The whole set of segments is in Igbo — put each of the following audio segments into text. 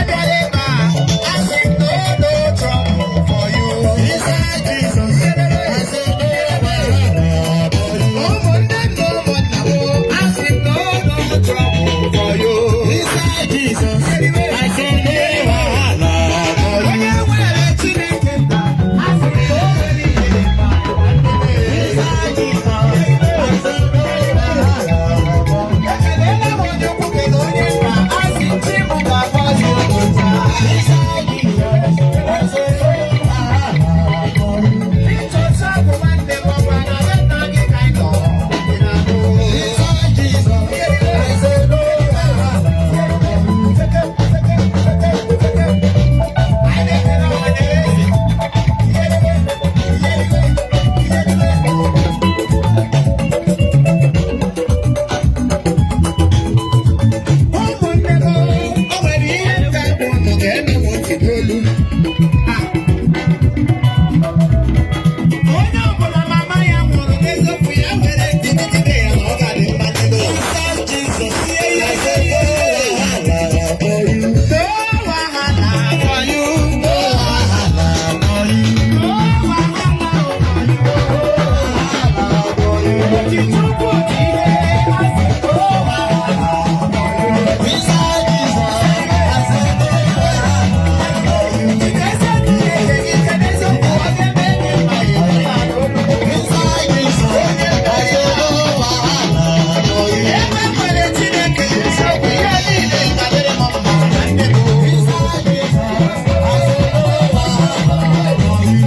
Bịara ebe a, asị m no, no trouble for you. Inside Jesus, I say no wahala for you. Ụmụnne m na ụmụnna m, asị m no, no trouble for you. Inside Jesus, I say no wahala for you. Onye nwere Chineke nna, asị m na o nwere ihe dị mma. Inside Jesus, I say no wahala for you. Ekelela m onye ukwu, kele onye nta, asị m chi m ga-agọzi unu taa. Inside Jesus, I say no wahala for you. Ịchọta bụ nwanne m, ọkwa na be nna gị ka ị nọ. Ị na-anụ? Inside Jesus, I say no wahala for you. Anyị na-ekele ọha na eze. Iyeribe, iyeribe, iyeribe. Ụmụnne m, o nwere ihe m ga-agwa unu, ga-eme m ntị n'olu. Ah. Onye ọbụla mama ya nwụrụ, n'eziokwu ya were ndidi jide ya na ọ ga-adị mma n'elu ụwa. Inside Jesus, I say no wahala for you. No wahala for you. No wahala for you. No wahala for you. Wahala for you. Oji Chukwu ji ihe, asị no wahala for you. Inside Jesus, I say no wahala for you. Jidesi Chineke gị ike, n'eziokwu ọ ga-eme gị mma, ịma n'olu. Inside Jesus, I say no wahala for you. Ebe nwere Chineke, eziokwu ihe niile ga-adịrị m mma, nwanne m. Inside Jesus, I say no wahala for you.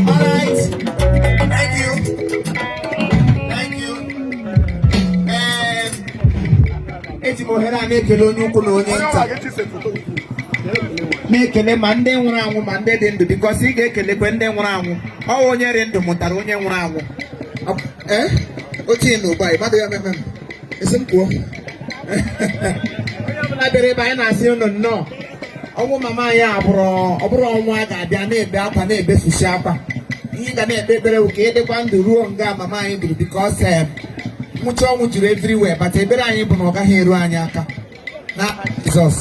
All right. Thank you. Thank you. Eji m ohere a na-ekele onye ukwu na onye nta, na-ekele ma ndị nwụrụ anwụ ma ndị dị ndụ, because ị ga-ekelekwe ndị nwụrụ anwụ. Ọ wụ onye dị ndụ mụtara onye nwụrụ anwụ. Ee, ochie na ugbu a mmadụ ya meme m esi m kwuo. Onye ọbụla bịara ebe anyị na-asị unu nnọọ. Ọnwụ mama anyị abụrụ, ọ bụrụ ọnwụ a ga-abịa na-ebe akwa, na-ebefusi akwa. Ihe ị ga na-ekpe ekpere bụ ka ịdịkwa ndụ ruo nga mama anyị duru, because nwụchi ọnwụ juru everywhere, but ekpere anyị bụ na ọ gaghị eru anyị aka na Jizọs.